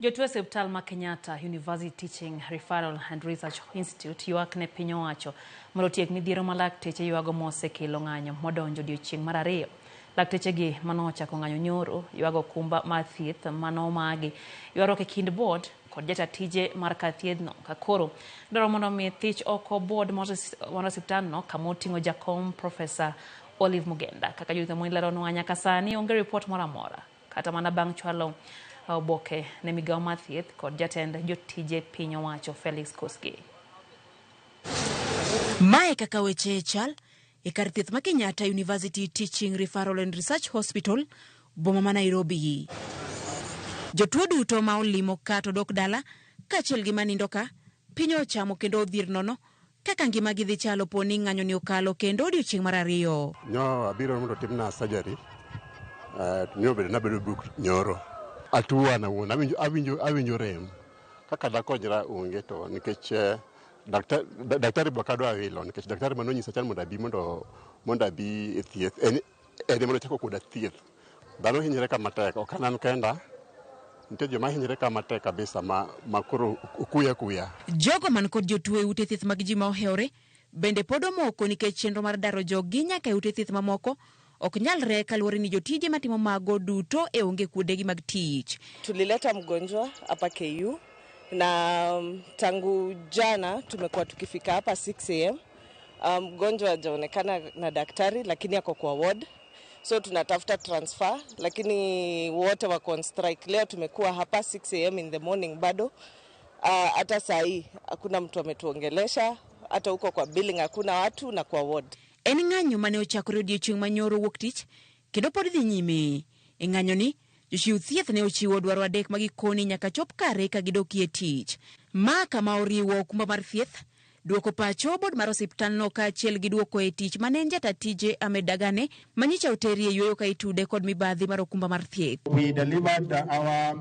Jotuo e osiptal ma Kenyatta University Teaching Referral and Research Institute ywak ne piny owacho mondo otiek midhiero ma lakteche ywago mosekelo ng'anyo modonjo odiochieng' mar ariyo. Laktechegi manochako ng'anyo nyoro ywago okumba mar thieth manomagi ywaruok e kind board kod jata tije mar kar thiedhno ka koro dwaro mondo omi thich oko board mar osiptandno kama oting'o jakom Profesa Olive Mugenda. Kaka Judith Amondi leronwa nyaka sani onge ripot moro amora kata mana bang' chwalo oboke ne migawo mar thieth kod jatend jotije piny owacho Felix Koskei. Mae kaka weche chal e kar thieth ma Kenyatta University Teaching Referral and Research Hospital, boma ma Nairobi. Jotuo duto ma olimo ka to dok dala kaachiel gi manindo ka, piny ochamo kendo odhier nono kaka ngimagi dhi chalo po ni ng'anyoni okalo kendo odiochieng' mar ariyo. Nyo abiro mondo otimna surgery, nyo bedo nabedo buk nyoro. Atuo an awuon, awinjo, awinjo, awinjo rem. Kaka dakonyra onge to nikech daktari, daktari be ok adwa wilo nikech daktari mane onyisa chon mondo abi mondo mondo abi e thieth en en ema nochako koda thieth. Dhano hinyre ka matek, ok an an kenda, nitie joma hinyre ka matek kabisa ma, ma koro okuya kuya. Jogo man kod jotuo e ute thieth mag ji ma ohewore bende pod omoko nikech chenro mar daro joggi nyaka e ute thieth mamoko ok nyalre kaluwore ni jotije matimo mago duto e onge kuondegi mag tich. Tulileta mgonjwa hapa KU na tangu jana tumekuwa tukifika hapa 6 am. Mgonjwa hajaonekana na daktari lakini ako kwa ward, so tunatafuta transfer, lakini wote wako on strike. Leo tumekuwa hapa 6 am in the morning bado hata saa hii hakuna mtu ametuongelesha, hata huko kwa billing hakuna watu na kwa ward. En ng'anyo mane ochakore odiechieng' manyoro wuok tich kendo pod dhi nyime. E ng'anyoni, jochiw thieth ne ochiwo dwaro adek ma gikoni nyaka chop kare ka gidokie tich. Ma kama oriwo okumba mar thieth, duoko pacho board mar osiptalno kaachiel gi duoko e tich mane en jata tije Ahmed Dagane manyicha oteri e yueyo ka itude kod mibadhi mar okumba mar thieth. We delivered our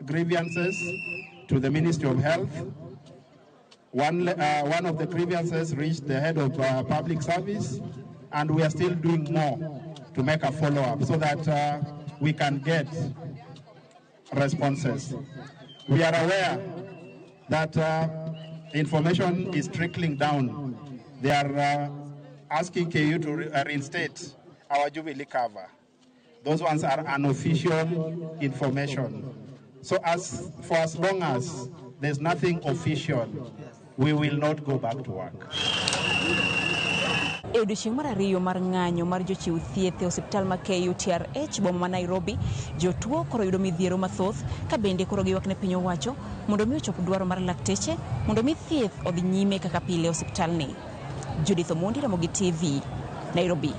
grievances to the Ministry of Health. One of the grievances reached the head of public service, and we are still doing more to make a follow-up so that we can get responses. We are aware that information is trickling down. They are asking KU to reinstate our Jubilee cover. Those ones are unofficial information. So as for as long as there's nothing official, we will not go back to work. E odiechieng' mar ariyo mar ng'anyo mar jochiw thieth e osiptal ma KUTRH boma ma Nairobi, jotuo koro yudo midhiero mathoth ka bende koro giywak ne piny owacho mondo mi ochop dwaro mar lakteche mondo mi thieth odhi nyime kaka pile e osiptalni. Judith Omondi, Ramogi TV, Nairobi.